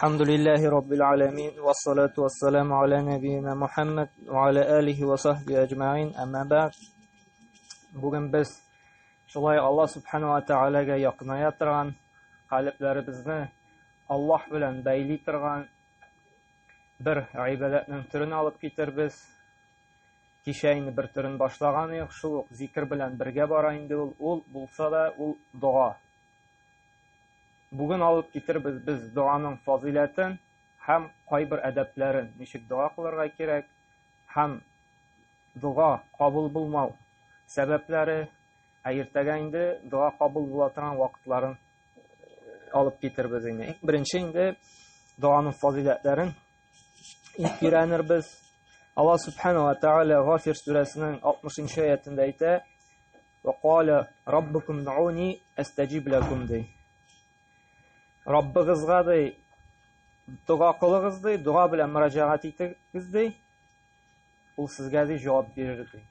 Әлхәмдүлилләһи раббил аламин вассалату вассаламу аля нәбиина Мухаммад ва аля алихи ва сахби әҗмәгин. Әмма бәгъд. Бүген без шулай Аллаһ субхана ва таалагә якыная торган, калебләребезне Аллаһ белән бәйли торган бер гыйбадәтнең төрен алып китербез. Кичә инде бер төрен башлаган идек, шул ук зикер белән бергә бара инде ул. Ул булса да, ул дога. Бүген алып китербез без доганың фазыйләтен һәм кайбер әдәпләрен, ничек дога кылырга кирәк һәм дога кабул булмау сәбәпләре, ә иртәгә инде дога кабул була торган вакытларын алып китербез инде. Иң беренче инде доганың фазыйләтләрен өйрәнербез. Аллаһ субхана ва тааля Гафир сүрәсенең 60 аятында әйтә: "Ва кала раббукум дуни астаҗиб лакум" ди. Раббыгызга ди дога кылыгыз ди, дога белән мөрәҗәгать итегез ди. Ул сезгә ди җавап бирер ди.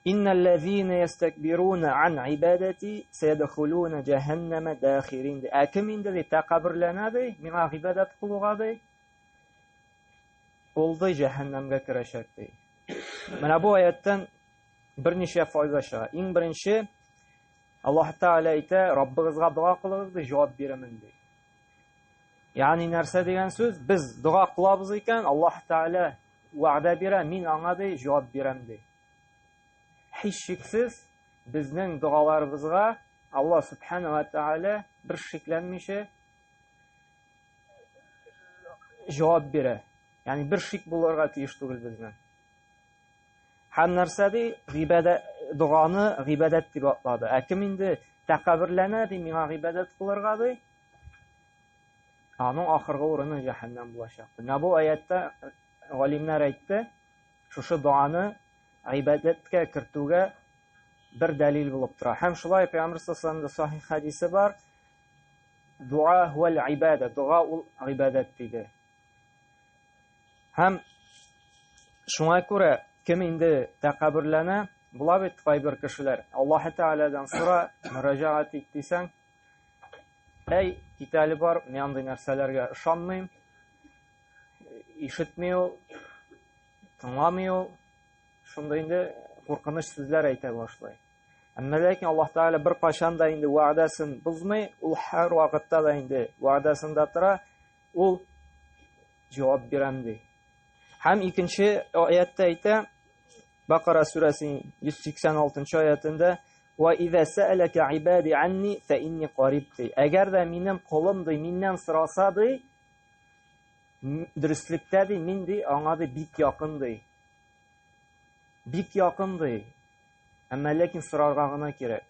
Инналлазина ястакбируна ан ибадати саядхулуна җәһәннәмә дахирин. Ә кем инде ди тәкәбберләнә ди, миңа гыйбадәт кылуга ди, ул ди җәһәннәмгә керәчәк ди. Менә бу аяттан берничә файда чыга. Иң беренче, Аллаһ Тәгалә әйтә, Раббыгызга дога кылыгыз ди, җавап бирәмен ди. Ягъни нәрсә дигән сүз? Без дога кылабыз икән, Аллаһ Тәгалә вәгъдә бирә, мин аңа ди җавап бирәм ди. Һичшиксез безнең догаларыбызга Аллаһ Субхана ва Тәгалә бер шикләнмичә җавап бирә. Ягъни бер шик булырга тиеш түгел безнең. Һәм нәрсә ди? Гыйбадәт доганы гыйбадәт дип атлады. Ә кем инде тәкәбберләнә ди, миңа гыйбадәт кылырга ди, аның ахыргы урыны җәһәннәм булачак. Менә бу аятта галимнәр әйтте, шушы доганы гыйбадәткә кертүгә бер дәлил булып тора. Һәм шулай Пәйгамбер саллаллаху сахих хадисе бар. Дуа хуал ибада, дога ул гыйбадәт диде. Һәм шуңа күрә кем инде тәкәбберләнә, була бит кайбер кешеләр, Аллаһ Тәгаләдән сора, мөрәҗәгать ит дисәң, әй, кит әле бар, мин андый нәрсәләргә ышанмыйм, ишетми ул, тыңламый ул, шунда инде куркыныч сүзләр әйтә башлый. Әмма ләкин Аллаһ Тәгалә беркайчан да инде вәгъдәсен бозмый, ул һәр вакытта да инде вәгъдәсендә тора, ул җавап бирәм ди. Һәм икенче аятта әйтә, Бакара сүрәсенең 186 аятында, "Ва иза сәалака ибади анни фа инни кариб" ди. Әгәр дә минем колым ди, миннән сораса ди, дөреслектә ди, мин ди, аңа ди бик якын ди. Бик якын ди. Әмма ләкин сорарга гына кирәк.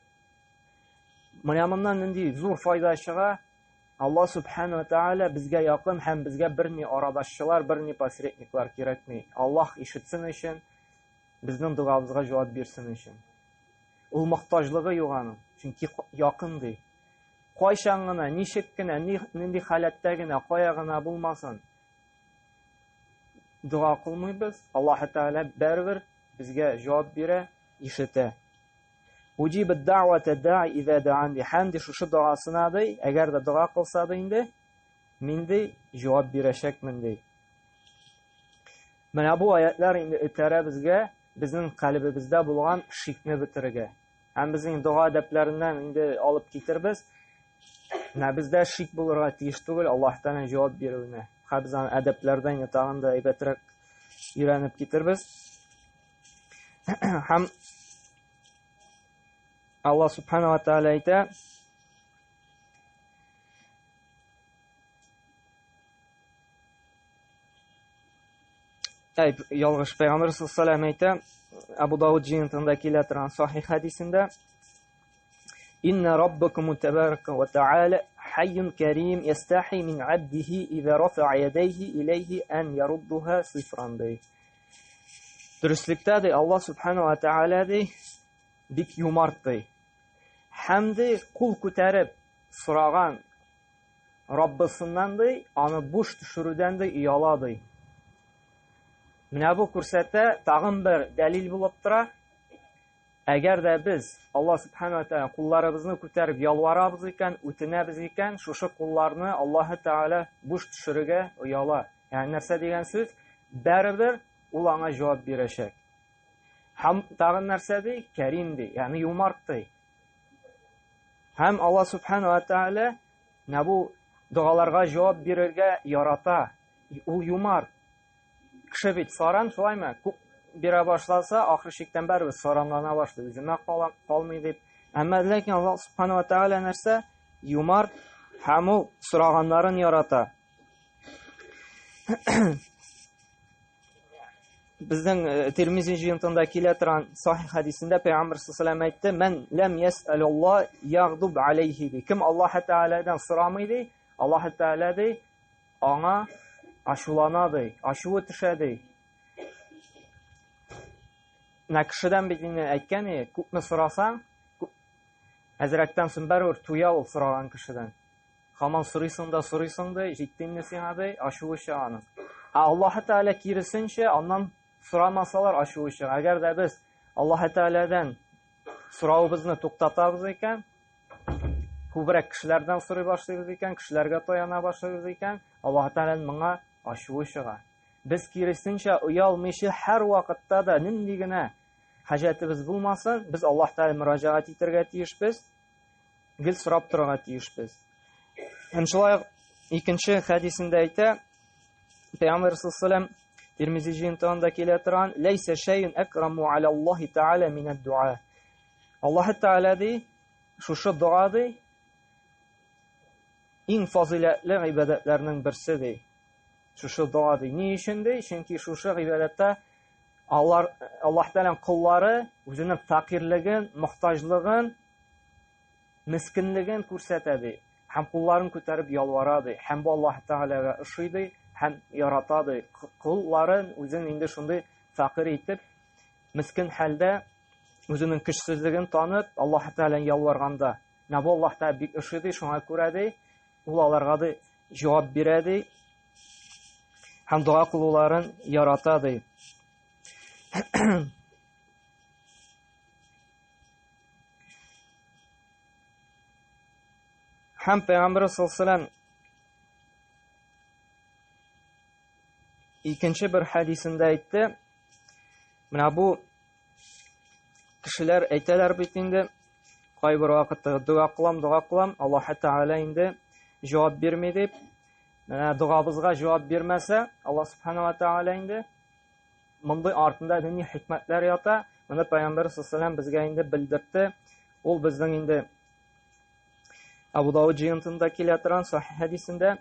Менә моннан нинди зур файда чыга? Алла субхану тааля безгә якын һәм безгә берни арадашчылар, берни посредниклар кирәкми. Аллаһ ишетсен өчен, безнең догабызга җавап бирсен өчен. Ул мохтаҗлыгы юк аның, чөнки якын ди. Кайчан гына, ничек кенә, нинди халәттә генә, кая гына булмасын, дога кылмыйбыз, Аллаһ Тәгалә бәрбер безгә җавап бирә, ишетә. Уҗиб дәгъвата даи иза даан ди. Һәм ди шушы догасына ди, әгәр дә дога кылса ди инде, мин ди җавап бирәчәкмен ди. Менә бу аятлар инде этәрә безгә безнең калебебездә булган шикне бетерергә. Һәм безнең дога әдәпләреннән инде алып китербез. Менә бездә шик булырга тиеш түгел Аллаһ Тәгалә җавап бирүенә. Һәм без аны әдәпләрдән инде тагын да әйбәтрәк өйрәнеп китербез. Һәм Аллаһ Субхана ва Тааля әйтә, Әй, ялгыш Пәйгамбер саллаллаху әйтә, Абу Дауд җыентыгында килә торган сахих хәдисендә, Инна раббакум табарака ва тааля хайюн карим ястахи мин абдихи иза рафа ядайхи илейхи ан яруддаха сифран ди. Дөреслектә ди Аллаһ субхана ва тааля ди бик юмарт ди. Һәм ди кул күтәреп сораган Раббысыннан ди, аны буш төшерүдән ди ояла ди. Менә бу күрсәтә тагын бер дәлил булып тора. Әгәр дә без Аллаһ субхана ва тааля кулларыбызны күтәреп ялварабыз икән, үтенәбез икән, шушы кулларны Аллаһ Тәгалә буш төшерергә ояла. Ягъни нәрсә дигән сүз? Бәребер ул аңа җавап бирәчәк. Һәм тагын нәрсә ди? Кәрим ди, ягъни юмарт ди. Һәм Аллаһ субхана ва тааля менә бу догаларга җавап бирергә ярата. Ул юмарт. Кеше бит саран, шулаймы? Күп бирә башласа, ахыр чиктән барыбер саранлана башлый, үземә кала, калмый дип. Әмма ләкин Аллаһ субхана ва тааля нәрсә? Юмарт һәм ул сораганнарын ярата. Безнең э, Тирмизи җыентында килә торган сахих хәдисендә Пәйгамбер саллаллаху алейһи әйтте: "Мән ләм ясәлулла ягдуб алейхи" ди. Кем Аллаһ Тәгаләдән сорамый ди, Аллаһ Тәгалә ди, аңа ачулана ди, ачуы төшә ди. Менә кешедән бит инде әйткән иде, күпме сорасаң, әзрәктән соң барыбер туя ул сораган кешедән. Хаман сорыйсың да сорыйсың ди, җитте инде сиңа ди, ачуы чыга аның. Ә Аллаһ Тәгалә киресенчә, аннан сорамасалар ачуы чыга. Әгәр дә без Аллаһ Тәгаләдән соравыбызны туктатабыз икән, күбрәк кешеләрдән сорый башлыйбыз икән, кешеләргә таяна башлыйбыз икән, Аллаһ Тәгаләнең моңа ачуы чыга. Без киресенчә оялмыйча һәр вакытта да нинди генә хаҗәтебез булмасын, без Аллаһ Тәгалә мөрәҗәгать итәргә тиешбез, гел сорап торырга тиешбез. Һәм шулай ук икенче хәдисендә әйтә, Пәйгамбәр саллаллаху Тирмизи җыентыгында килә торган, "Ләйсә шәйүн әкраму аля Аллаһи Тәгалә минәд дуа". Аллаһ Тәгалә ди, шушы дога ди, иң фазыйләтле гыйбадәтләрнең берсе ди. Шушы дога ди. Ни өчен ди? Чөнки шушы гыйбадәттә алар Аллаһ Тәгаләнең коллары үзенең фәкыйрьлеген, мохтаҗлыгын, мескенлеген күрсәтә ди. Һәм кулларын күтәреп ялвара ди. Һәм бу Аллаһ Тәгаләгә ошый ди, һәм ярата ди. Колларын үзен инде шундый фәкыйрь итеп, мискен хәлдә үзенең көчсезлеген танып, Аллаһ Тәгаләне ялварганда, менә бу Аллаһ Тәгалә бик ошый ди, шуңа күрә ди, ул аларга ди җавап бирә ди һәм дога кылуларын ярата ди. Һәм Пәйгамбер саллаллаху икенче бер хәдисендә әйтте, менә бу кешеләр әйтәләр бит инде, кайбер вакытта дога кылам, дога кылам, Аллаһ Тәгалә инде җавап бирми дип, менә догабызга җавап бирмәсә, Аллаһ Субхану ва Тәгалә инде мондый артында нинди хикмәтләр ята, моны Пәйгамбәр саллаллаху безгә инде белдертте. Ул безнең инде Абу Дауд җыентында килә торган сахих хәдисендә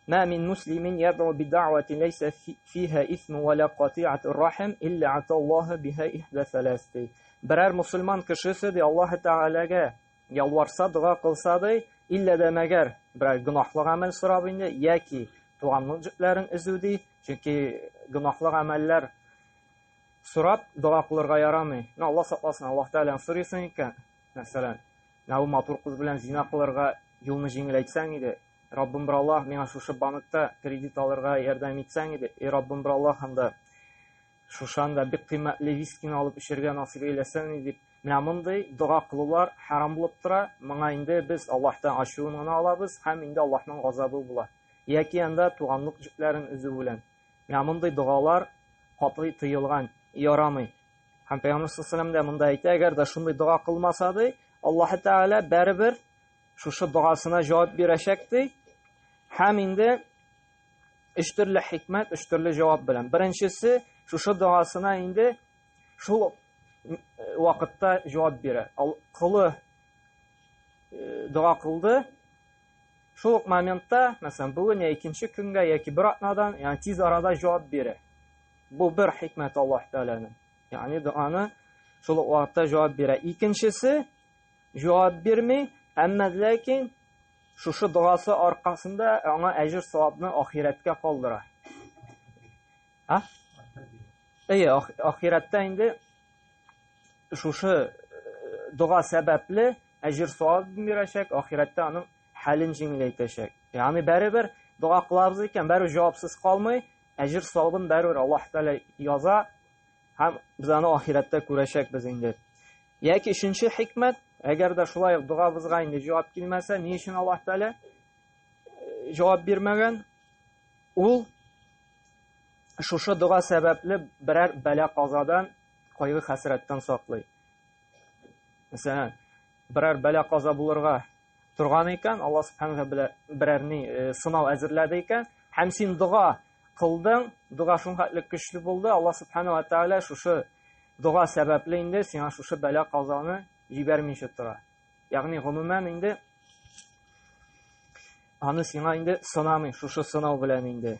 Ма мин муслимин яд'у бидәгъватин ләйсә фиһа исму ва ла кати'ату рахим илля аталлаһу биһа ихда салас ди. Берәр мусульман кешесе ди Аллаһ Тәгаләгә ялварса, дога кылса ди, иллә дә мәгәр берәр гөнаһлы гамәл сорап инде яки туганлык җепләрен өзү ди, чөнки гөнаһлы гамәлләр сорап дога кылырга ярамый. Ну, Аллаһ сакласын, Аллаһ Тәгаләдән сорыйсың икән, мәсәлән, менә бу матур кыз белән зина кылырга юлны җиңеләйтсәң иде, Раббым бер Аллаһ, миңа шушы банкта кредит алырга ярдәм итсәң иде. Эй, Раббым бер Аллаһ, анда шушы анда бик кыйммәтле вискины алып эчәргә насыйп әйләсәң иде дип. Менә мондый дога кылулар харам булып тора. Моңа инде без Аллаһтан ачуын гына алабыз һәм инде Аллаһның газабы була. Яки анда туганлык җепләрен өзү белән. Менә мондый догалар катгый тыелган, ярамый. Һәм Пәйгамбер саллаллаху алейһи дә монда әйтә, әгәр дә шундый дога кылмаса ди, Аллаһ Тәгалә барыбер шушы догасына җавап бирәчәк ди. Һәм инде өч төрле хикмәт, өч төрле җавап белән. Беренчесе, шушы догасына инде шул э, вакытта җавап бирә. Колы э, дога кылды, шул ук моментта, мәсәлән, бүген я икенче көнгә яки бер атнадан, ягъни тиз арада җавап бирә. Бу бер хикмәт Аллаһ Тәгаләнең. Ягъни доганы шул ук вакытта җавап бирә. Икенчесе, җавап бирми, әмма ләкин шушы догасы аркасында аңа әҗер савапны ахирәткә калдыра. А? Әйе, ахирәттә инде шушы э, дога сәбәпле әҗер савап бирәчәк, ахирәттә аның хәлен җиңеләйтәчәк. Ягъни барыбер дога кылабыз икән, барыбер җавапсыз калмый, әҗер савабын барыбер Аллаһ Тәгалә яза һәм без аны ахирәттә күрәчәкбез инде. Яки өченче хикмәт, әгәр дә шулай ук догабызга инде җавап килмәсә, ни өчен Аллаһ Тәгалә җавап бирмәгән? Ул шушы дога сәбәпле берәр бәла-казадан, кайгы-хәсрәттән саклый. Мәсәлән, берәр бәла-каза булырга торган икән, Аллаһ субханаһу ва берәр ни сынау әзерләде икән, һәм син дога кылдың, дога шунхәтле көчле булды, Аллаһ субханаһу ва тааля шушы дога сәбәпле инде сиңа шушы бәла-казаны җибәрмичә тора. Ягъни гомумән инде аны сиңа инде сынамый, шушы сынау белән инде.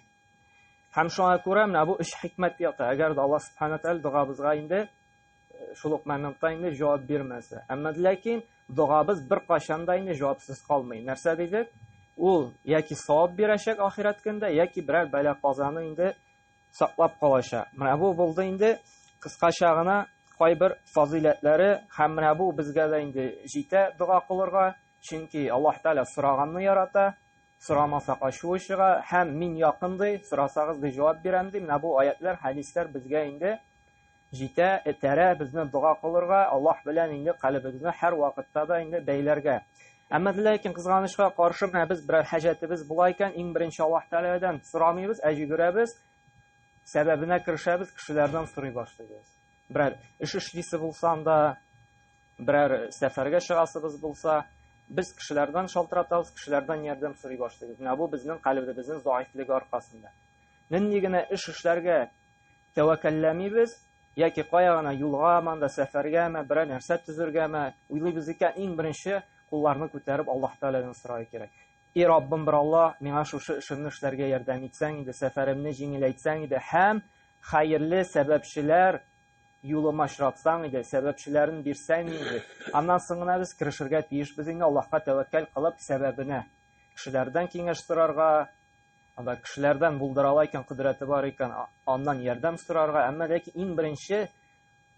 Һәм шуңа күрә менә бу өч хикмәт ята. Әгәр дә Аллаһ субхана тәгалә догабызга инде шул ук моментта инде җавап бирмәсә. Әмма ләкин догабыз беркайчан да инде җавапсыз калмый. Нәрсә дидек? Ул яки савап бирәчәк ахирәт көндә, яки берәр бәла-казаны инде саклап калачак. Менә бу булды инде кыскача гына кайбер фазыйләтләре һәм менә бу безгә дә инде җитә дога кылырга, чөнки Аллаһ Тәгалә сораганны ярата, сорамасак ачуы чыга һәм мин якын ди, сорасагыз ди җавап бирәм ди. Менә бу аятлар, хәдисләр безгә инде җитә, этәрә безне дога кылырга, Аллаһ белән инде калебебезне һәр вакытта да инде бәйләргә. Әмма ләкин кызганычка каршы менә без берәр хаҗәтебез була икән, иң беренче Аллаһ Тәгаләдән сорамыйбыз, ә йөгерәбез, сәбәбенә керешәбез, кешеләрдән сорый башлыйбыз. Берәр эш эшлисе булсаң да, берәр сәфәргә чыгасыбыз булса, без кешеләрдән шалтыратабыз, кешеләрдән ярдәм сорый башлыйбыз. Менә бу безнең калебебезнең заифлеге аркасында. Нинди генә эш эшләргә тәвәккәлләмибез, яки кая гына юлгамы, анда сәфәргәме, берәр нәрсә төзергәме, уйлыйбыз икән, иң беренче кулларны күтәреп Аллаһ Тәгаләдән сорарга кирәк. И Раббым бер Аллаһ, миңа шушы эшемне эшләргә ярдәм итсәң иде, сәфәремне җиңеләйтсәң иде һәм хәерле сәбәпчеләр юлыма очратсаң иде, сәбәпчеләрен бирсәң иде. Аннан соң гына без керешергә тиешбез инде Аллаһка тәвәккәл кылып сәбәбенә. Кешеләрдән киңәш сорарга, анда кешеләрдән булдыра ала икән, кодрәте бар икән, аннан ярдәм сорарга. Әмма ләкин иң беренче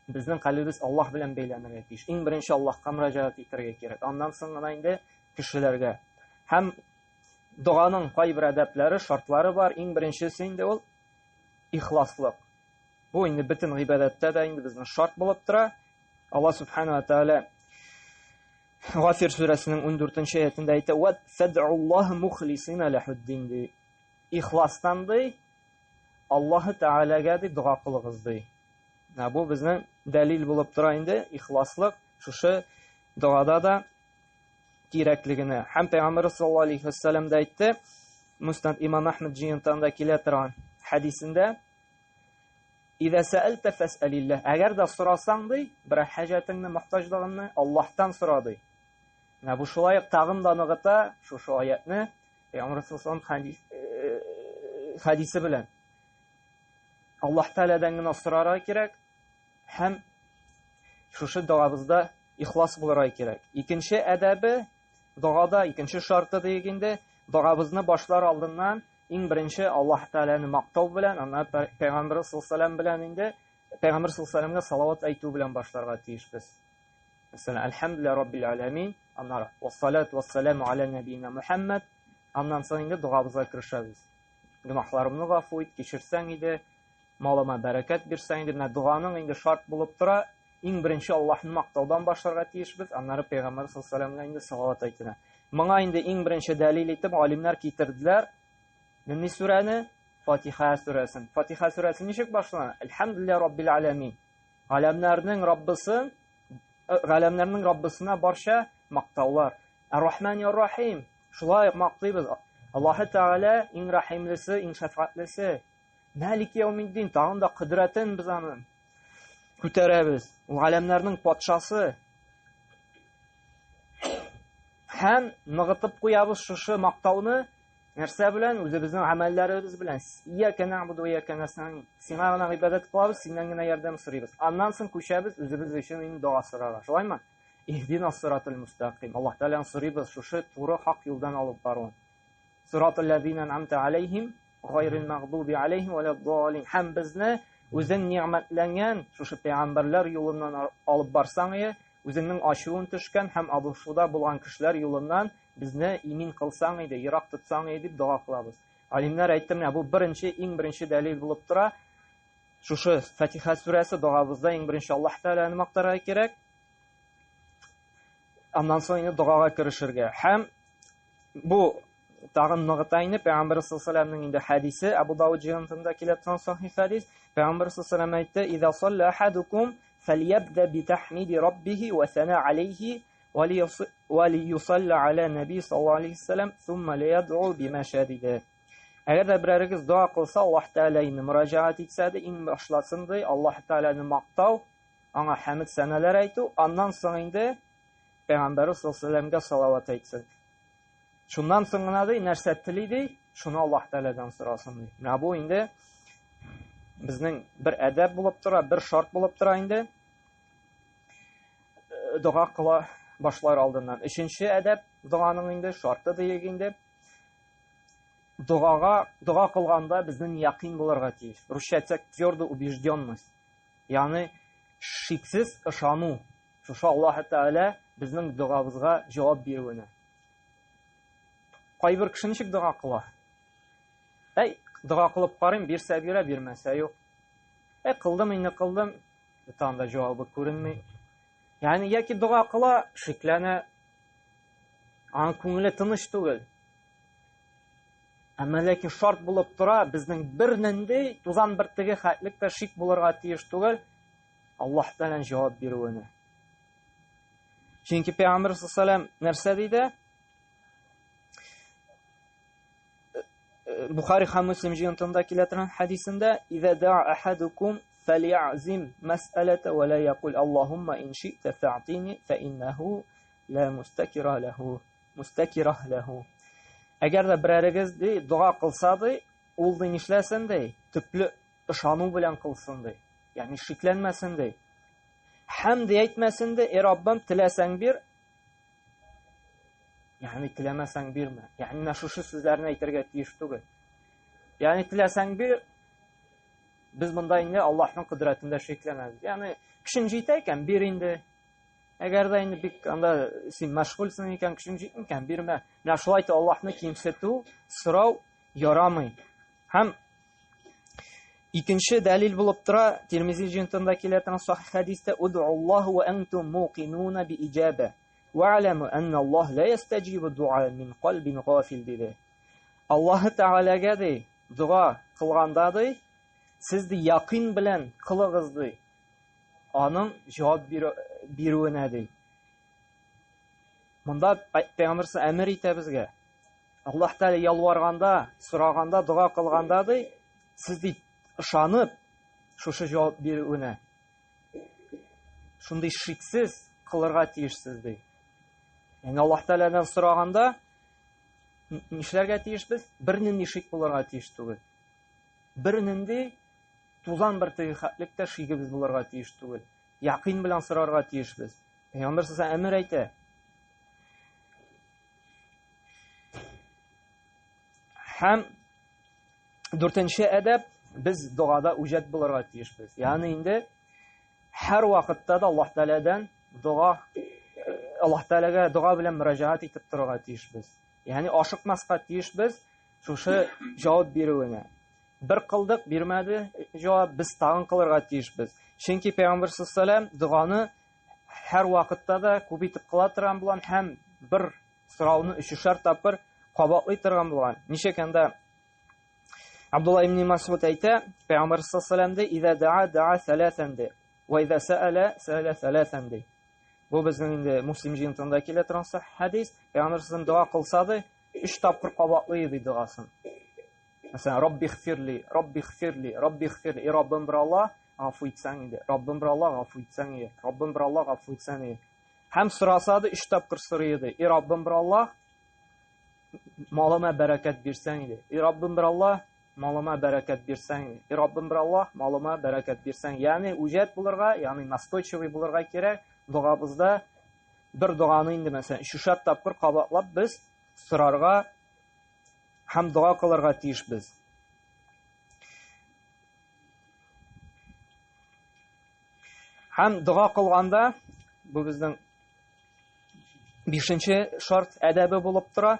безнең калебебез Аллаһ белән бәйләнергә тиеш. Иң беренче Аллаһка мөрәҗәгать итәргә кирәк. Аннан соң гына инде кешеләргә. Һәм доганың кайбер әдәпләре, шартлары бар. Иң беренчесе инде ул ихласлык. Бу инде бөтен гыйбадәттә дә инде безнең шарт булып тора. Аллаһ субхана ва тааля Гафир сүрәсенең 14 аятында әйтә: "Ва фад'уллаһ мухлисина лахуддин" ди. Ихластан ди, Аллаһ Тәгаләгә ди дога кылыгыз ди. Менә бу безнең дәлил булып тора инде, ихласлык шушы догада да кирәклегенә. Һәм Пәйгамбәр саллаллаһу алейхи вәсәлләм дә әйтте, Муснад Имам Әхмәд җыентыгында килә торган хәдисендә, Иза сәәлтә фәсәлилләһ. Әгәр дә сорасаң ди, бер хаҗәтеңне, мохтаҗлыгыңны Аллаһтан сора ди. Менә бу шулай ук тагын да ныгыта шушы аятны Пәйгамбәр саллаллаһу алейһи вәсәлләм хәдисе белән. Аллаһ Тәгаләдән генә сорарга кирәк һәм шушы догабызда ихлас булырга кирәк. Икенче әдәбе догада, икенче шарты диек инде, догабызны башлар алдыннан иң беренче Аллаһ Тәгаләне мактау белән, аннан Пәйгамбәр саллаллаһу белән инде Пәйгамбәр саллаллаһу салават әйтү белән башларга тиешбез. Мәсәлән, Әлхәмдүлилләһ Раббил аләмин, аннары вассалату вассаламу аля нәбиина Мухаммад, аннан соң инде догабызга керешәбез. Гөнаһларымны гафу ит, кичерсәң иде, малыма бәрәкәт бирсәң иде. Менә доганың инде шарт булып тора. Иң беренче Аллаһны мактаудан башларга тиешбез, аннары Пәйгамбәр саллаллаһу алейһи ва инде салават әйтелә. Моңа инде иң беренче дәлил итеп галимнәр китерделәр. Нинди сүрәне? Фатиха сүрәсен. Фатиха сүрәсе ничек башлана? Әлхәмдүлилләһ раббил аләмин. Галәмнәрнең Раббысы, галәмнәрнең Раббысына барча мактаулар. Ар-Рахмани ар-Рахим. Шулай ук мактыйбыз. Аллаһы Тәгалә иң рәхимлесе, иң шәфкатьлесе. Мәлик яумиддин, тагын да кодрәтен без аны күтәрәбез. Ул галәмнәрнең патшасы. Һәм ныгытып куябыз шушы мактауны нәрсә белән? Үзебезнең гамәлләребез белән. Ияка нәгъбуду ва ияка нәстәгыйн. Сиңа гына гыйбадәт кылабыз, синнән генә ярдәм сорыйбыз. Аннан соң күчәбез үзебез өчен инде дога сорарга. Шулаймы? Иһдина сиратал мустаким. Аллаһ Тәгаләдән сорыйбыз шушы туры хак юлдан алып баруын. Сиратал ләзина ан'амта алейхим гайрил мәгъдуби алейхим вәләд-даллин. Һәм безне үзең нигъмәтләнгән шушы пәйгамбәрләр юлыннан алып барсаң ие, үзеңнең ачуын төшкән һәм адашуда булган кешеләр юлыннан безне имин кылсаң иде, ерак тотсаң иде дип дога кылабыз. Галимнәр әйтте, менә бу беренче, иң беренче дәлил булып тора. Шушы Фатиха сүрәсе догабызда иң беренче Аллаһ Тәгаләне мактарга кирәк. Аннан соң инде догага керешергә. Һәм бу тагын ныгыта инде Пәйгамбәр саллаллаһу алейһи инде хәдисе Абу Дауд җыентында килә торган сахих хәдис. Пәйгамбәр саллаллаһу алейһи әйтте: "Иза салла ахадукум фальябда би тахмиди раббихи ва сана алейхи ва лиюсалла аля наби саллаллаһу алейһи вәсәлләм сумма лиядъу бима ша" диде. Әгәр дә берәрегез дога кылса, Аллаһ Тәгаләне мөрәҗәгать итсә дә, иң башласын ди, Аллаһ Тәгаләне мактау, аңа хәмд сәнәләр әйтү, аннан соң инде Пәйгамбәрбез саллаллаһу алейһи вәсәлләмгә салават әйтсен. Шуннан соң гына ди, нәрсә тели ди, шуны Аллаһ Тәгаләдән сорасын ди. Менә бу инде безнең бер әдәп булып тора, бер шарт булып тора инде. Э, дога кыла башлар алдыннан. Өченче әдәп доганың инде шарты диек инде. Догага, дога кылганда безнең якин булырга тиеш. Русча әйтсәк, твердо убежденность. Ягъни шиксез ышану. Шушы Аллаһ Тәгалә безнең догабызга җавап бирүенә. Кайбер кеше ничек дога кыла? Әй, дога кылып карыйм, бирсә бирә, бирмәсә юк. Әй, кылдым инде кылдым, тагын да җавабы күренми. Ягъни яки дога кыла, шикләнә, аның күңеле тыныч түгел. Әмма ләкин шарт булып тора, безнең бернинди тузан бөртеге хәтлек тә шик булырга тиеш түгел, Аллаһ Тәгаләнең җавап бирүенә. Чөнки Пәйгамбер саллаллаху нәрсә диде? Бухари һәм Муслим җыентында килә торган хәдисендә, "Иза да'a ахадукум фали'зим мәсьәләтә ва ла якул Аллаһумма ин ши'та фa'тини фа иннаху ла мустакира лаху." Мустакира лаху. Әгәр дә берәрегез ди, дога кылса ди, ул ди нишләсен ди? Төпле ышану белән кылсын ди. Ягъни шикләнмәсен ди. Һәм ди әйтмәсен ди, "Эй Раббым, теләсәң бир, ягъни теләмәсәң бирмә." Ягъни менә шушы сүзләрне әйтергә тиеш түгел. Ягъни теләсәң бир, без монда инде Аллаһның кодрәтендә шикләнәбез. Ягъни көчең җитә икән, бир инде. Әгәр дә инде бик анда син мәшгульсең икән, көчең җитми икән, бирмә. Менә шулай итеп Аллаһны кимсетү, сорау ярамый. Һәм икенче дәлил булып тора, Тирмизи җыентында килә торган сахих хәдистә, "Уд'уллаһу ва антум муқинуна би иҗаба. Ва'ламу анна Аллаһ ла ястаҗибу дуа мин кальбин гафил" диде. Аллаһ Тәгаләгә ди, дога кылганда ди, сез ди якин белән кылыгыз ди. Аның җавап бирүенә ди. Монда Пәйгамбер әмер итә безгә. Аллаһ Тәгалә ялварганда, сораганда, дога кылганда ди, сез ди ышанып шушы җавап бирүенә шундый шиксез кылырга тиешсез ди. Ягъни Аллаһ Тәгаләдән сораганда нишләргә тиешбез? Бернинди шик булырга тиеш түгел. Бернинди тузан бөртеге хәтлек тә шигебез булырга тиеш түгел. Якин белән сорарга тиешбез. Пәйгамбәр саллаллаху әмер әйтә. Һәм дүртенче әдәп без догада үҗәт булырга тиешбез. Ягъни инде һәр вакытта да Аллаһ Тәгаләдән дога Аллаһ Тәгаләгә дога белән мөрәҗәгать итеп торырга тиешбез. Ягъни ашыкмаска тиешбез шушы җавап бирүенә. Бер кылдык, бирмәде җавап, без тагын кылырга тиешбез. Чөнки Пәйгамбер саллаллаху доганы һәр вакытта да күп итеп кыла торган булган һәм бер сорауны өчешәр тапкыр кабатлый торган булган. Ничек анда Абдулла ибн Масуд әйтә, Пәйгамбер саллаллаху алейһи ва даа даа саласан ди. Ва иза саала саала саласан ди. Бу безнең инде Муслим җыентыгында килә торган хәдис. Пәйгамбер саллаллаху дога кылса ди, өч тапкыр кабатлый ди догасын. Мәсәлән, Рабби гфирли, Рабби гфирли, Рабби гфирли. И Раббым бер Алла, гафу итсәң иде. Раббым бер Алла, гафу итсәң иде. Раббым бер Алла, гафу итсәң иде. Һәм сораса да өч тапкыр сорый иде. И Раббым бер Алла, малыма бәрәкәт бирсәң иде. И Раббым бер Алла, малыма бәрәкәт бирсәң иде. И Раббым бер Алла, малыма бәрәкәт бирсәң. Ягъни үҗәт булырга, ягъни настойчивый булырга кирәк. Догабызда бер доганы инде мәсәлән өчешәр тапкыр кабатлап без сорарга һәм дога кылырга тиешбез. Һәм дога кылганда, бу безнең бишенче шарт әдәбе булып тора.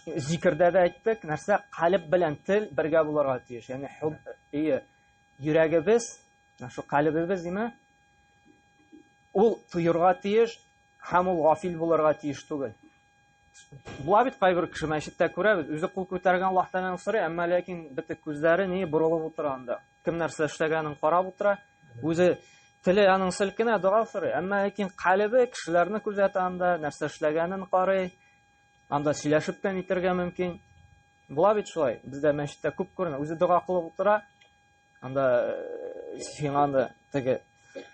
Зикердә дә әйттек, нәрсә калеб белән тел бергә булырга тиеш. Ягъни хуб, йөрәгебез, шу калебебез диме? Ул тоерга тиеш. Һәм ул гафил булырга тиеш түгел. Була бит кайбер кеше мәчеттә күрәбез, үзе кул күтәргән Аллаһ Тәгаләдән сорый, әмма ләкин бөтен күзләре ни борылып утыра анда. Кем нәрсә эшләгәнен карап утыра. Үзе теле аның селкенә, дога сорый, әмма ләкин калебе кешеләрне күзәтә анда, нәрсә эшләгәнен карый. Анда сөйләшеп тә нитәргә мөмкин. Була бит шулай. Бездә мәчеттә күп күренә. Үзе дога кылып утыра. Анда э, сиңа анда теге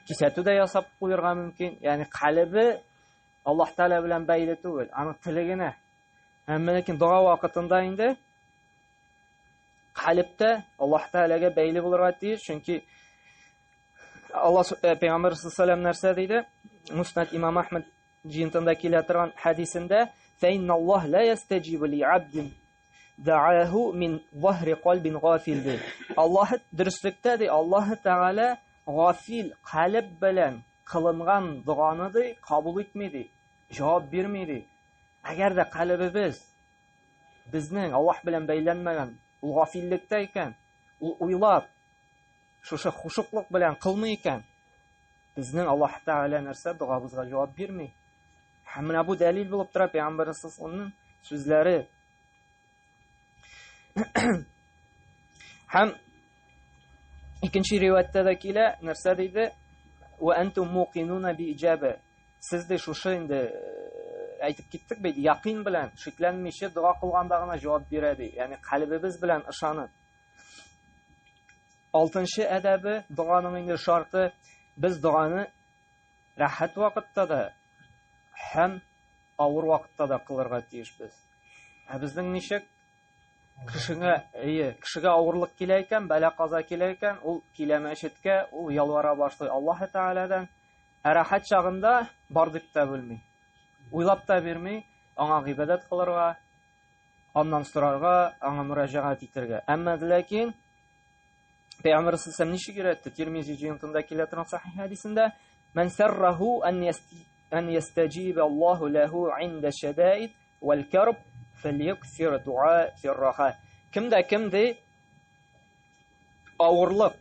кисәтү дә ясап куярга мөмкин. Ягъни калебе Аллаһ Тәгалә белән бәйле түгел, аның теле генә. Әмма ләкин дога вакытында инде калебтә Аллаһ Тәгаләгә бәйле булырга тиеш, чөнки Аллаһ э, Пәйгамбәр саллаллаху нәрсә диде? Муснад Имам Ахмад җыентында килә торган хәдисендә, "Фәинналлаһ ла ястаҗибу ли абдин дааху мин заһри кальбин гафил" ди. Аллаһ дөреслектә ди, Аллаһ Тәгалә гафил калеб белән кылынган доганы ди кабул итми ди, җавап бирми ди. Әгәр дә калебебез безнең Аллаһ белән бәйләнмәгән, ул гафиллектә икән, ул уйлап шушы хушуклык белән кылмый икән, безнең Аллаһ Тәгалә нәрсә догабызга җавап бирми. Һәм менә бу дәлил булып тора Пәйгамбәр саллаллаху сүзләре. Һәм икенче риваятьтә дә килә, нәрсә диде? Ва антум муқинуна би иҗаба. Сез дә шушы инде э, әйтеп киттек бит, якин белән, шикләнмичә дога кылганда гына җавап бирә ди. Ягъни калбебез белән ышанып. Алтынчы әдәбе, доганың инде шарты, без доганы рәхәт вакытта да һәм авыр вакытта да кылырга тиешбез. Ә безнең ничек? Кешегә, әйе, кешегә авырлык килә икән, бәла-каза килә икән, ул килә мәчеткә, ул ялвара башлый Аллаһ Тәгаләдән. Ә рәхәт чагында бар дип тә белми. Уйлап та бирми, аңа гыйбадәт кылырга, аннан сорарга, аңа мөрәҗәгать итәргә. Әмма ләкин Пәйгамбәр саллаллаху ничек өйрәтте? Тирмизи җыентында килә торган сахих хәдисендә, "Ман сарраху ан ястаҗиба Аллаһу лаху инда шадаид вал карб фальяксир дуа фирраха." Кемдә кем ди авырлык,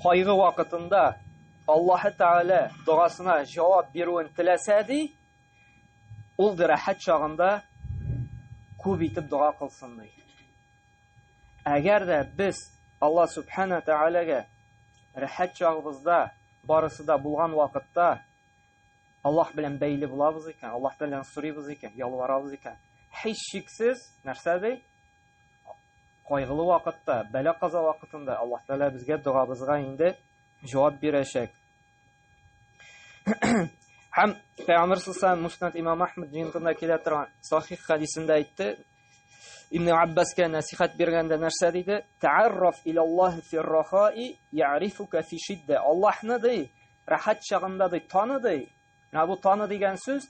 кайгы вакытында Аллаһы Тәгалә догасына җавап бирүен теләсә ди, ул ди рәхәт чагында күп итеп дога кылсын ди. Әгәр дә без Алла Субхана Тәгаләгә рәхәт чагыбызда, барысы да булган вакытта Аллаһ белән бәйле булабыз икән, Аллаһ белән сорыйбыз икән, ялварабыз икән, һичшиксез нәрсә ди? Кайгылы вакытта, бәла-каза вакытында Аллаһ Тәгалә безгә догабызга инде җавап бирәчәк. Һәм Пәйгамбер саллаллаху Муснад Имам Ахмад җыентында килә торган сахих хәдисендә әйтте. Ибн Аббаска нәсихәт биргәндә нәрсә диде? Таарраф ила Аллаһ фи рахаи яърифука фи шиддә. Аллаһны ди, рәхәт чагында ди, таны ди. Менә бу таны дигән сүз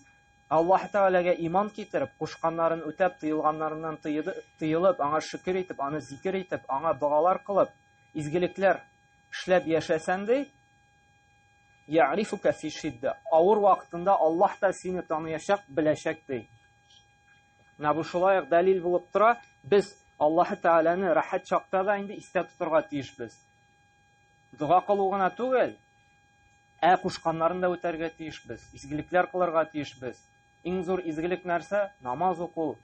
Аллаһ Тәгаләгә иман китереп, кушканнарын үтәп, тыелганнарыннан тыелып, аңа шөкер итеп, аны зикер итеп, аңа догалар кылып, изгелекләр эшләп яшәсән ди, Яърифука фи шиддә. Авыр вакытында Аллаһ та сине таныячак, беләчәк ди. Менә бу шулай ук дәлил булып тора. Без Аллаһ Тәгаләне рәхәт чакта да инде истә тотырга тиешбез. Дога кылу гына түгел, ә кушканнарын да үтәргә тиешбез, изгелекләр кылырга тиешбез. Иң зур изгелек нәрсә? Намаз уку.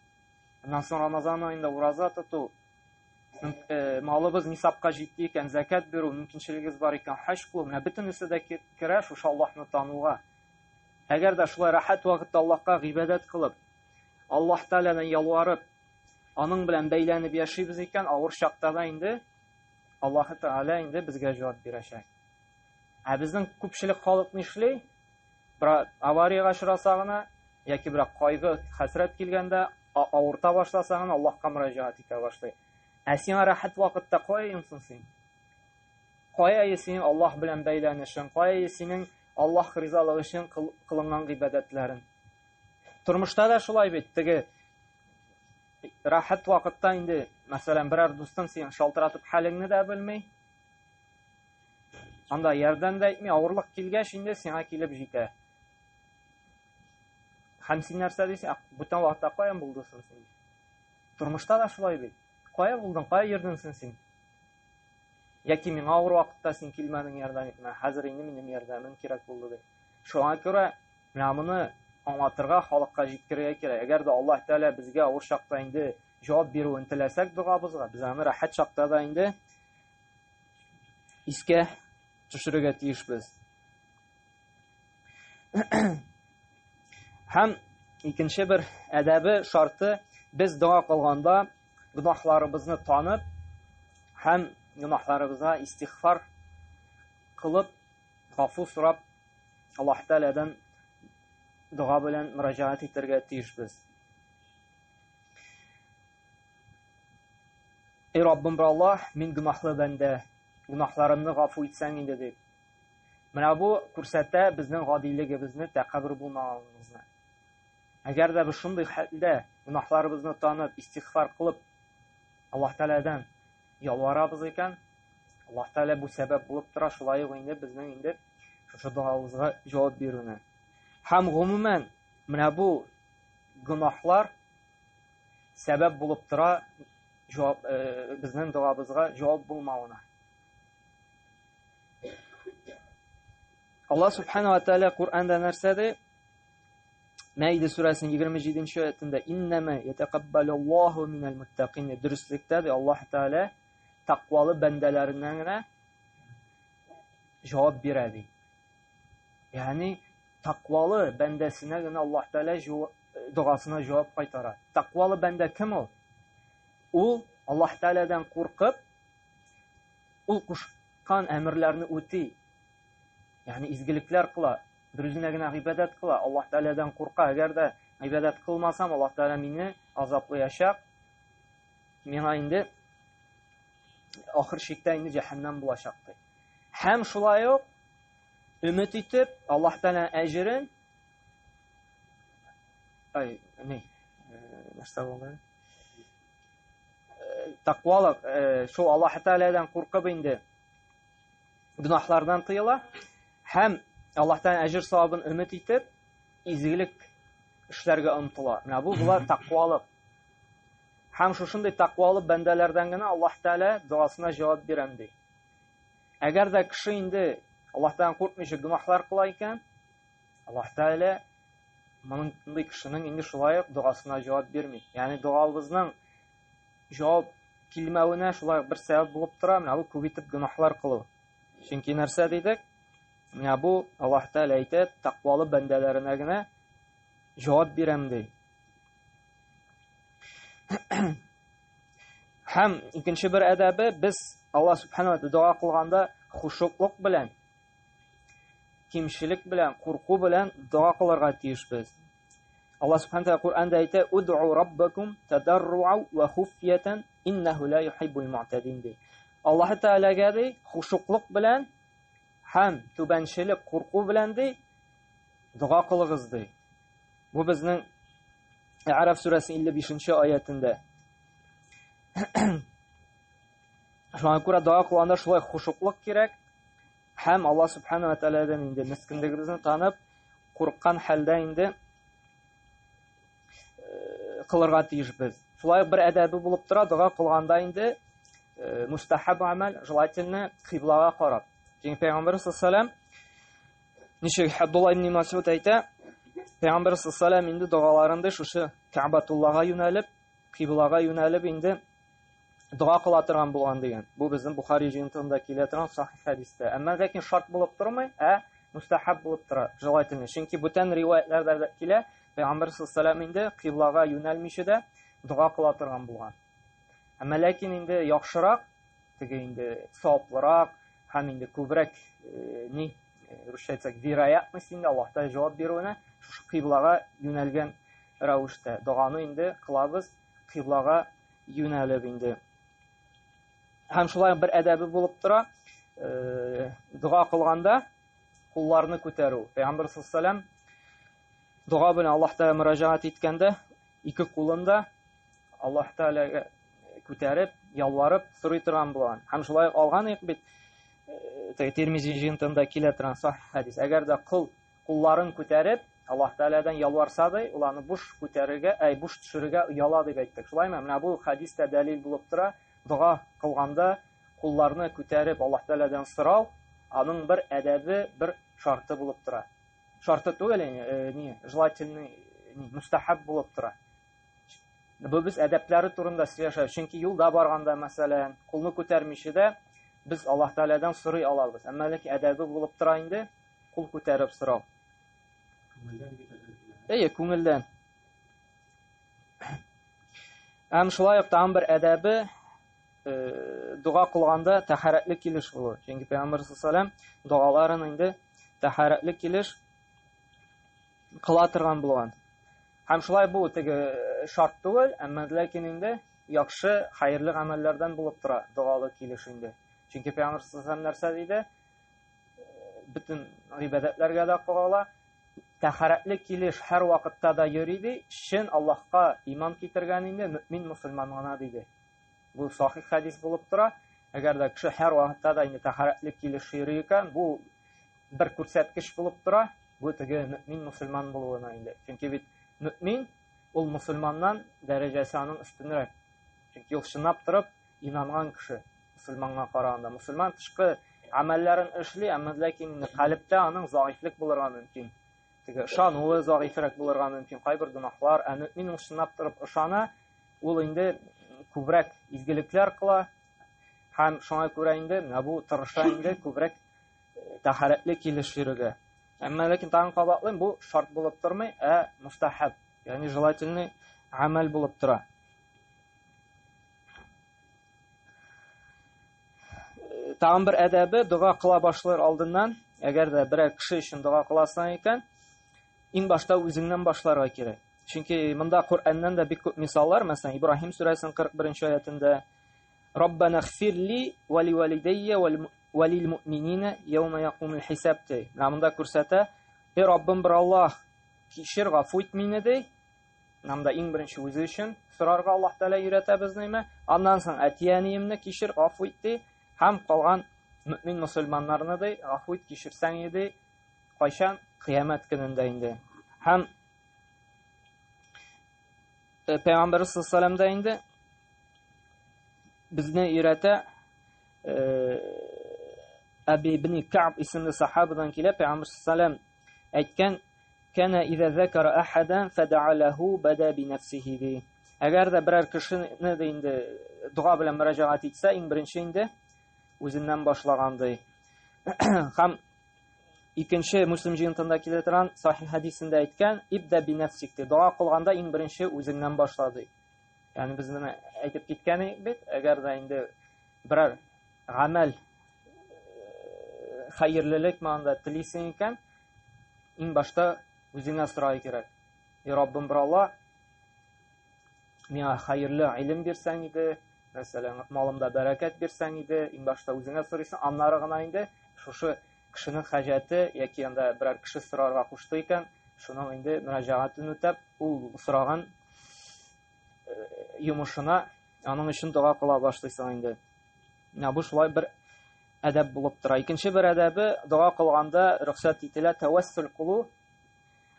Аннан соң Рамазан аенда ураза тоту. Э, малыбыз нисабка җитте икән, зәкят бирү, мөмкинчелегегез бар икән, хаҗ кылу, менә бөтенесе дә керә шушы Аллаһны тануга. Әгәр дә шулай рәхәт вакытта Аллаһка гыйбадәт кылып, Аллаһ Тәгаләдән ялварып, аның белән бәйләнеп яшибез икән, авыр чакта да инде Аллаһ Тәгалә инде безгә җавап бирәчәк. Ә безнең күпчелек халык нишли? Бер авариягә очраса гына яки бер кайгы, хәсрәт килгәндә авырта башласа гына Аллаһка мөрәҗәгать итә башлый. Ә сиңа рәхәт вакытта кая йомсын син? Кая синең Аллаһ белән бәйләнешең? Кая синең Аллаһ ризалыгы өчен кылынган гыйбадәтләрең? Тормышта да шулай бит, теге рәхәт вакытта инде, мәсәлән, берәр дустың син шалтыратып хәлеңне дә белми. Анда ярдәм дә итми, авырлык килгәч инде сиңа килеп җитә. Һәм син нәрсә дисең? Бүтән вакытта каян булдың син? Тормышта да шулай бит. Кая булдың, кая йөрдең син син? Яки миңа авыр вакытта син килмәдең ярдәм итмә. Хәзер инде минем ярдәмең кирәк булды ди. Шуңа күрә менә моны аңлатырга, халыкка җиткерергә кирәк. Әгәр дә Аллаһ Тәгалә безгә авыр чакта инде җавап бирүен теләсәк догабызга, без аны рәхәт чакта да инде искә төшерергә тиешбез. Һәм икенче бер әдәбе, шарты, без дога кылганда гөнаһларыбызны танып һәм гөнаһларыбызга истигъфар кылып, гафу сорап, Аллаһ Тәгаләдән дога белән мөрәҗәгать итәргә тиешбез. Эй Раббым, бер Аллаһ, мин гөнаһлы бәндә, гөнаһларымны гафу итсәң инде дип. Менә бу күрсәтә безнең гадилегебезне, тәкәббер булмаганыбызны. Әгәр дә без шундый хәлдә гөнаһларыбызны танып, истигъфар кылып, Аллаһ Тәгаләдән ялварабыз икән, Аллаһ Тәгалә бу сәбәп булып тора, шулай ук инде безнең инде шушы догабызга җавап бирүне. Һәм гомумән, менә бу гөнаһлар сәбәп булып тора җавап э, безнең догабызга җавап булмавына. Аллаһ субхана ва тааля Коръәндә нәрсә ди? Мәиде сүрәсенең 27 нче аятында иннәмә ятакаббалуллаһу минәл муттакин дөреслектә ди Аллаһ Тәгалә тәкъвалы бәндәләреннән генә җавап бирә ди. Ягъни тәкъвалы бәндәсенә генә Аллаһ Тәгалә догасына җавап кайтара. Тәкъвалы бәндә кем ул? Ул Аллаһ Тәгаләдән куркып, ул кушкан әмерләрне үти. Ягъни изгелекләр кыла, бер үзенә генә гыйбадәт кыла, Аллаһ Тәгаләдән курка. Әгәр дә гыйбадәт кылмасам, Аллаһ Тәгалә мине азаплаячак. Миңа инде ахыр чиктә инде җәһәннәм булачак ди. Һәм шулай ук өмет итеп Аллаһ Тәгалә әҗерен ай, ни, нәрсә булды? Тәкъвалык, шул Аллаһ Тәгаләдән куркып инде гөнаһлардан тыела һәм Аллаһтан әҗер савабын өмет итеп, изгелек эшләргә омтыла. Менә бу була тәкъвалык. Һәм шушындый тәкъвалы бәндәләрдән генә Аллаһ Тәгалә догасына җавап бирәм ди. Әгәр дә кеше инде Аллаһтан куркмыйча гөнаһлар кыла икән, Аллаһ Тәгалә мондый кешенең инде шулай ук догасына җавап бирми. Ягъни догабызның җавап килмәвенә шулай ук бер сәбәп булып тора, менә бу күп итеп гөнаһлар кылу. Чөнки нәрсә дидек? Менә бу Аллаһ Тәгалә әйтә, тәкъвалы бәндәләренә генә җавап бирәм ди. Һәм икенче бер әдәбе без Аллаһ Субхану ва дога кылганда хушуклык белән, кимчелек белән, курку белән дога кылырга тиешбез. Аллаһ Субхану тәгалә Коръәндә әйтә: "Удъу раббакум тадарруа ва хуфьятан иннаху ла юхиббул муътадин" ди. Аллаһ Тәгаләгә ди, хушуклык белән һәм түбәнчелек, курку белән ди, дога кылыгыз ди. Бу безнең Әгъраф сүрәсе 55 нче аятендә. Шуңа күрә дога кылганда шулай хушуклык кирәк һәм Аллаһ Субхану ва Тәгаләдән инде мескенлегебезне танып, курыккан хәлдә инде э, кылырга тиешбез. Шулай ук бер әдәбе булып тора, дога кылганда инде э, мустахаб амәл, желательно кыйблага карап. Чөнки Пәйгамбәр саллаллаху ничек Абдулла ибн Масуд әйтә, Пәйгамбәр саллаллаху инде догаларында шушы Кәгъбатуллага юнәлеп, кыйблага юнәлеп инде дога кыла торган булган дигән. Бу безнең Бухари җыентыгында килә торган сахих хәдистә. Әмма ләкин шарт булып тормый, ә мустахаб булып тора, желательно. Чөнки бүтән риваятләрдә дә килә, Пәйгамбәр саллаллаху инде кыйблага юнәлмичә дә дога кыла торган булган. Әмма ләкин инде яхшырак, теге инде саваплырак һәм инде күбрәк э, ни, э, русча әйтсәк, вероятность инде Аллаһ Тәгалә җавап бирүенә шушы кыйблага юнәлгән рәвештә доганы инде кылабыз кыйблага юнәлеп инде. Һәм шулай бер әдәбе булып тора, э, дога кылганда кулларны күтәрү. Пәйгамбер саллаллаху дога белән Аллаһ Тәгалә мөрәҗәгать иткәндә ике кулын да Аллаһ Тәгаләгә күтәреп, ялварып сорый торган булган. Һәм шулай алган идек бит, э, Тирмизи җыентыгында килә торган сахих хәдис. Әгәр дә кол кулларын күтәреп, Аллаһ Тәгаләдән ялварса ди, ул аны буш күтәрергә, әй, буш төшерергә ояла дип әйттек. Шулаймы? Менә бу хәдис тә дәлил булып тора. Дога кылганда кулларны күтәреп Аллаһ Тәгаләдән сорау, аның бер әдәбе, бер шарты булып тора. Шарты түгел, ни, желательный, ни, мустахаб булып тора. Бу без әдәпләре турында сөйләшәбез. Чөнки юлда барганда, мәсәлән, кулны күтәрмичә дә без Аллаһ Тәгаләдән сорый алабыз. Әмма ләкин әдәбе булып тора инде кул күтәреп сорау. Күңелдән бит әле. Әйе, күңелдән. Һәм шулай ук тагын бер әдәбе дога кылганда тәһарәтле килеш булу. Чөнки Пәйгамбәр саллаллаһу алейһи догаларын инде тәһарәтле килеш кыла торган булган. Һәм шулай бу теге шарт түгел, әмма ләкин инде яхшы, хәерле гамәлләрдән булып тора догалы килеш инде. Чөнки Пәйгамбәр саллаллаһу алейһи нәрсә диде? Бөтен гыйбадәтләргә дә кагыла. Тәһарәтле килеш һәр вакытта да йөри ди, чын Аллаһка иман китергән инде мөмин мусульман гына диде. Бу сахих хәдис булып тора. Әгәр дә кеше һәр вакытта да инде тәһарәтле килеш йөри икән, бу бер күрсәткеч булып тора. Бу теге мөмин мусульман булуына инде. Чөнки бит мөмин ул мусульманнан дәрәҗәсе аның өстенрәк. Чөнки ул чынлап торып инанган кеше мусульманга караганда. Мусульман тышкы гамәлләрен эшли, әмма ләкин инде калебтә аның заифлек булырга мөмкин. Теге ышануы заифрәк булырга мөмкин, кайбер гөнаһлар, ә мөмин ул чынлап торып ышана, ул инде күбрәк изгелекләр кыла һәм шуңа күрә инде менә бу тырыша инде күбрәк тәһарәтле килеш йөрергә. Әмма ләкин тагын кабатлыйм, бу шарт булып тормый, ә мустахаб, ягъни желательный гамәл булып тора. Тагын бер әдәбе, дога кыла башлар алдыннан, әгәр дә берәр кеше өчен дога кыласың икән, иң башта үзеңнән башларга кирәк. Чөнки монда Коръәннән дә бик күп мисаллар, мәсәлән, Ибраһим сүрәсенең 41 аятында Раббана гфирли ва ли валидайя ва лил муъминина яума якумул хисаб ди. Менә монда күрсәтә, Эй Раббым бер Аллаһ, кичер, гафу ит мине ди. Менә монда иң беренче үзе өчен сорарга Аллаһ Тәгалә өйрәтә безне. Аннан соң әти-әниемне кичер, гафу ит ди. Һәм калган мөмин мусульманнарны ди, гафу ит, кичерсәң иде. Кайчан? Кыямәт көнендә инде. Һәм Пәйгамбәр саллаллаху алейһи ва инде безне өйрәтә Әби ибн Кәб исемле сахабадан килә, Пәйгамбәр саллаллаху әйткән, Кәнә иза закара ахадан фада'a лаху бада би нафсихи ди. Әгәр дә берәр кешене дә инде дога белән мөрәҗәгать итсә, иң беренче инде үзеннән башлаган ди. Һәм икенче Муслим җыентында килә торган сахих хәдисендә әйткән, ибда би нафсик ди. Дога кылганда иң беренче үзеңнән башла ди. Ягъни без моны әйтеп киткән идек бит, әгәр дә инде берәр гамәл хәерлелек мәгънәдә телисең икән, иң башта үзеңә сорау кирәк. И Раббым бер Алла, миңа хәерле гыйлем бирсәң иде, мәсәлән, малымда бәрәкәт бирсәң иде, иң башта үзеңә сорыйсың, аннары гына инде шушы кешенең хаҗәте яки анда берәр кеше сорарга кушты икән, шуның инде мөрәҗәгатен үтәп, ул сораган йомышына аның өчен дога кыла башлыйсың инде. Менә бу шулай бер әдәп булып тора. Икенче бер әдәбе дога кылганда рөхсәт ителә тәвәссүл кылу.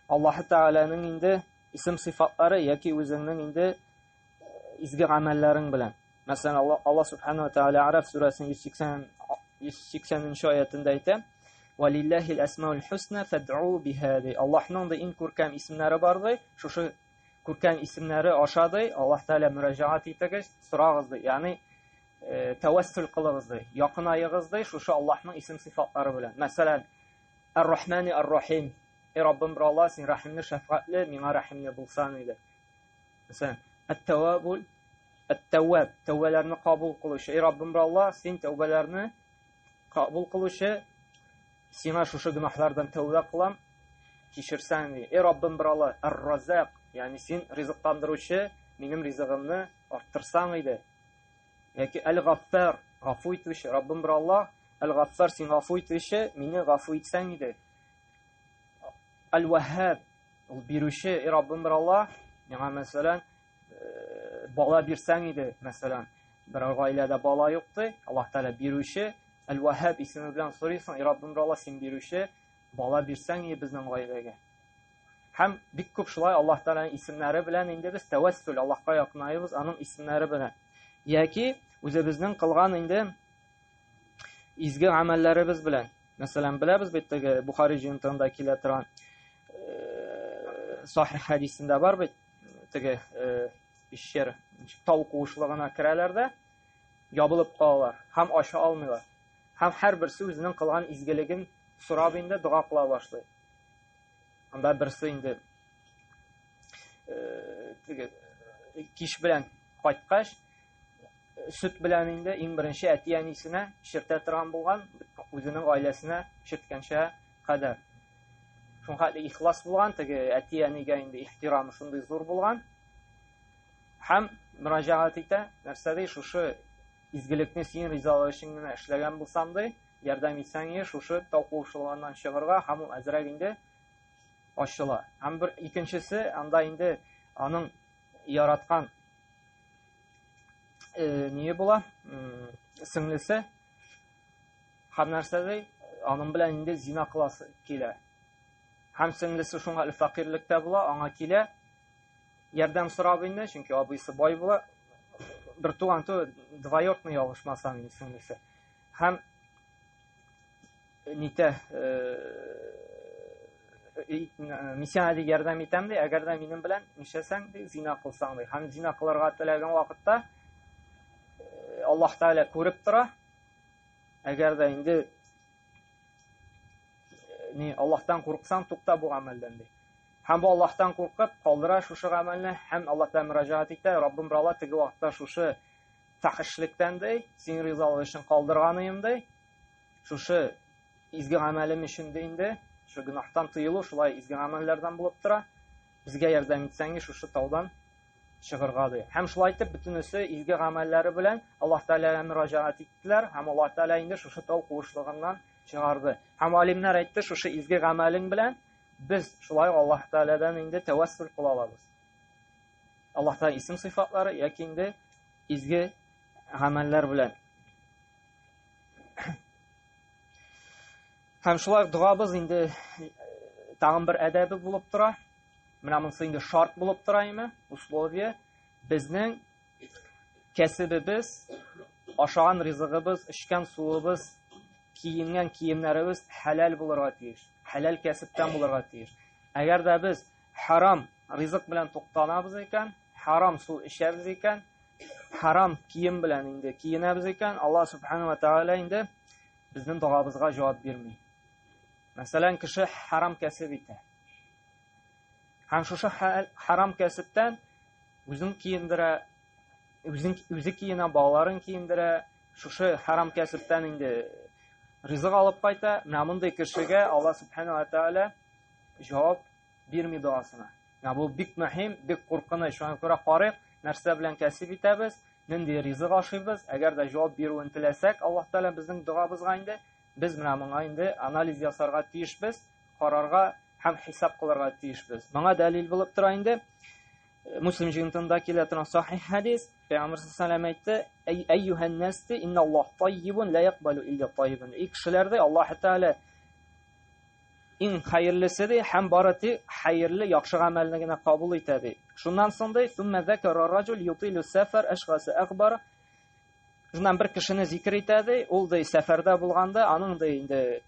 Аллаһ Тәгаләнең инде исем сыйфатлары яки үзеңнең инде изге гамәлләрең белән. Мәсәлән, Алла, Алла Субхану ва Тааля Араф сүрәсенең 180 180-нче аятында әйтә: "Валиллахил асмаул хусна фад'у биха" ди. Аллаһның да иң күркәм исемнәре бар ди. Шушы күркәм исемнәре аша ди, Аллаһ Тааля мөрәҗәгать итегез, сорагыз ди. Ягъни тәвәссүл кылыгыз ди. Якынаегыз ди, шушы Аллаһның исем сыйфатлары белән. Мәсәлән, Ар-Рахмани Ар-Рахим. Эй Раббым, бер Аллаһ, син рәхимле, шәфкатьле, миңа рәхимле булсаң иде. Мәсәлән, Ат-Тәвабул, Ат-Тәвваб, тәүбәләрне кабул кылучы. Эй Раббым, бер Аллаһ, син тәүбәләрне кабул кылучы, сиңа шушы гөнаһлардан тәүбә кылам, кичерсәң ди. Эй Раббым, бер Аллаһ, Ар-Разак, ягъни син ризыкландыручы, минем ризыгымны арттырсаң иде. Яки Әл-Гаффар, гафу итүче, Раббым бер Аллаһ, Әл-Гаффар, син гафу итүче, мине гафу итсәң иде. Әл-Ваһһаб, ул бирүче, эй Раббым бер Аллаһ, миңа мәсәлән, бала бирсәң иде, мәсәлән, бер гаиләдә бала юк ди, Аллаһ Тәгалә бирүче, Әл-Ваһһаб исеме белән сорыйсың, эй Раббым бер Аллаһ, син бирүче, бала бирсәң иде безнең гаиләгә. Һәм бик күп шулай Аллаһ Тәгаләнең исемнәре белән инде без тәвәссүл, Аллаһка якынайбыз аның исемнәре белән. Яки үзебезнең кылган инде изге гамәлләребез белән. Мәсәлән, беләбез бит теге Бухари җыентыгында килә торган. Сахих хәдисендә бар бит, теге пещера, тау куышлыгына керәләр дә, ябылып калалар һәм ача алмыйлар. Һәм һәрберсе үзенең кылган изгелеген сорап инде дога кыла башлый. Анда берсе инде теге кич белән кайткач, сөт белән инде иң беренче әти-әнисенә эчертә торган булган, үзенең гаиләсенә эчерткәнчә кадәр. Шуңа хәтле ихлас булган, теге әти-әнигә инде ихтирамы шундый зур булган. Һәм мөрәҗәгать итә, нәрсә ди, шушы изгелекне синең ризалык өчен генә эшләгән булсам ди, ярдәм итсәң ие, шушы тау куышлыгыннан чыгарга, һәм ул әзрәк инде ачыла. Һәм бер икенчесе, анда инде аның яраткан ние була, сеңлесе. Һәм нәрсә ди, аның белән инде зина кыласы килә. Һәм сеңлесе шуңа әле фәкыйрьлектә була, аңа килә, ярдәм сорап инде, чөнки абыйсы бай була. Бер туган ту двоюродный ялгышмасам инде сеңлесе. Һәм нитә, мин сиңа ди ярдәм итәм ди, әгәр дә минем белән нишләсәң ди, зина кылсаң ди. Һәм зина кылырга теләгән вакытта Аллаһ Тәгалә күреп тора. Әгәр дә инде ни Аллаһтан курыксаң, тукта бу гамәлдән ди. Һәм бу Аллаһтан куркып калдыра шушы гамәлне һәм Аллаһ Тәгалә мөрәҗәгать итә, Раббым бер теге вакытта шушы фәхешлектән ди, синең ризалыгың өчен калдырганыем ди. Шушы изге гамәлем өчен дә инде, шушы гөнаһтан тыелу шулай изге гамәлләрдән булып тора. Безгә ярдәм итсәң, шушы таудан чыгырга ди. Һәм шулай итеп бөтенесе изге гамәлләре белән Аллаһ Тәгаләгә мөрәҗәгать иттеләр һәм Аллаһ Тәгалә инде шушы тау куышлыгыннан чыгарды. Һәм алимнәр әйтте, шушы изге гамәлең белән без шулай Аллаһ Тәгаләдән инде тәвәссүл кыла алабыз. Аллаһ Тәгалә исем сыйфатлары яки инде изге гамәлләр белән. Һәм шулай ук догабыз инде тагын бер әдәбе булып тора. Менә монысы инде шарт булып тора име, условие. Безнең кәсебебез, ашаган ризыгыбыз, эчкән суыбыз, киенгән киемнәребез хәләл булырга тиеш. Хәләл кәсептән булырга тиеш. Әгәр дә без харам ризык белән туктанабыз икән, харам су эчәбез икән, харам кием белән инде киенәбез икән, Аллаһ субхану ва тааля инде безнең догабызга җавап бирми. Мәсәлән, кеше харам кәсеп итә. Һәм шушы харам кәсептән үзен киендерә, үзен үзе киенә, балаларын киендерә, шушы харам кәсептән инде ризык алып кайта. Менә мондый кешегә Аллаһ субхану ва тааля җавап бирми догасына. Менә бу бик мөһим, бик куркыныч. Шуңа күрә карыйк, нәрсә белән кәсеп итәбез, нинди ризык ашыйбыз. Әгәр дә җавап бирүен теләсәк, Аллаһ Тәгалә безнең догабызга инде, без менә моңа инде анализ ясарга тиешбез, карарга һәм хисап кылырга тиешбез. Моңа дәлил булып тора инде Муслим җыентында килә торган сахих хәдис. Пәйгамбер саллаллаху әйтте: "Әйюһән нас, инналлаһ таййибун ла якбалу илля таййибан." Эй кешеләр, ди, Аллаһ Тәгалә иң хәерлесе ди һәм бары тик хәерле яхшы гамәлне генә кабул итә ди. Шуннан соң ди, "Сумма закара раҗул ютилу сафар ашгаса акбар." Шуннан бер кешене зикер итә ди, ул ди сәфәрдә булганда, аның ди инде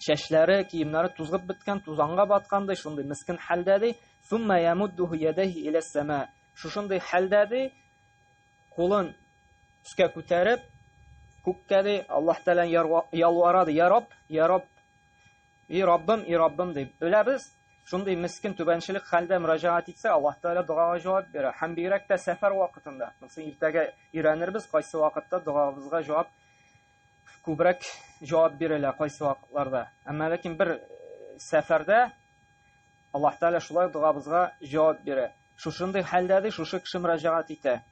чәчләре, киемнәре тузгып беткән, тузанга баткан ди, шундый мискен хәлдә ди. Сумма ямуддуху ядайхи иля сама. Шушындый хәлдә ди, кулын өскә күтәреп, күккә ди, Аллаһ Тәгалә ялвара ди, Я Рабб, Я Рабб, и Раббым, и Раббым ди. Беләбез, шундый мискен түбәнчелек хәлдә мөрәҗәгать итсә, Аллаһ Тәгалә догага җавап бирә. Һәм бигрәк тә сәфәр вакытында. Монысы иртәгә өйрәнербез, кайсы вакытта догабызга җавап күбрәк җавап бирелә, кайсы вакытларда. Әмма ләкин бер сәфәрдә Аллаһ Тәгалә шулай догабызга җавап бирә. Шушындый хәлдә ди, шушы кеше мөрәҗәгать итә.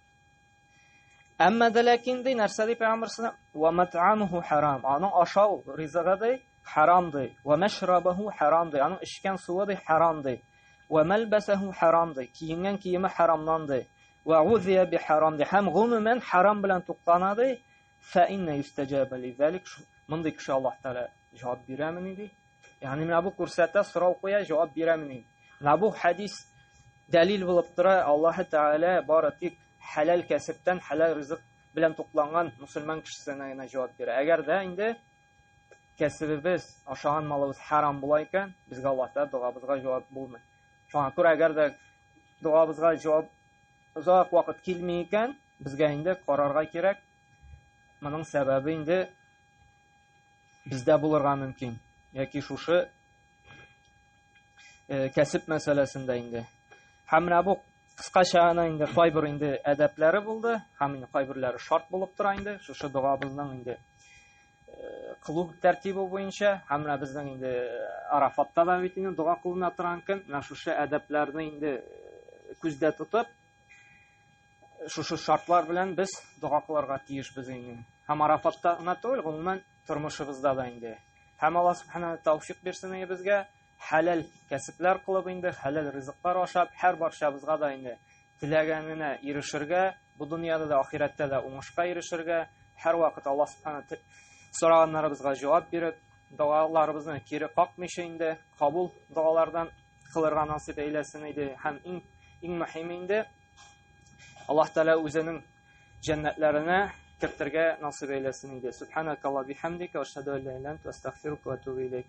Әмма дә ләкин ди, нәрсә ди пәйгамбәр Ва мат'амуху харам. Аның ашау ризыгы ди, харам ди. Ва машрабаху харам ди. Аның эчкән суы ди, харам ди. Ва малбасаху харам ди. Киенгән киеме харамнан ди. Ва гузия би харам ди. Һәм гомумән харам белән туклана ди. Фа инна юстаҗаба лизалик. Мондый кеше Аллаһ Тәгалә җавап бирәмени ди? Ягъни менә бу күрсәтә, сорау куя, җавап бирәмени? Менә бу хәдис дәлил булып тора, Аллаһ Тәгалә бары тик хәләл кәсептән, хәләл ризык белән тукланган мусульман кешесенә генә җавап бирә. Әгәр дә инде кәсебебез, ашаган малыбыз харам була икән, безгә Аллаһ Тәгалә догабызга җавап булмый. Шуңа күрә әгәр дә догабызга җавап озак вакыт килми икән, безгә инде карарга кирәк. Моның сәбәбе инде бездә булырга мөмкин. Яки шушы э, кәсеп мәсьәләсендә инде. Һәм менә бу кыскача гына инде кайбер инде әдәпләре булды, һәм инде кайберләре шарт булып тора инде. Шушы догабызның инде э, кылу тәртибе буенча һәм менә безнең инде Арафатта да бит инде дога кылына торган көн, менә шушы әдәпләрне инде э, күздә тотып, шушы шартлар белән без дога кылырга тиешбез инде. Һәм Арафатта гына түгел, гомумән тормышыбызда да инде. Һәм Аллаһ субхана тәүфик бирсен инде безгә хәләл кәсепләр кылып инде, хәләл ризыклар ашап, һәр барчабызга да инде теләгәненә ирешергә, бу дөньяда да, ахирәттә дә уңышка ирешергә, һәрвакыт Аллаһ субхана сораганнарыбызга җавап биреп, догаларыбызны кире какмыйча инде кабул догалардан кылырга насыйп әйләсен иде. Һәм иң иң мөһиме инде Аллаһ Тәгалә үзенең җәннәтләренә кертергә насыйп әйләсен иде. Субханакалла бихамдика, ашһаду ан ла иляха илля анта, астагфирука ва атубу илейк.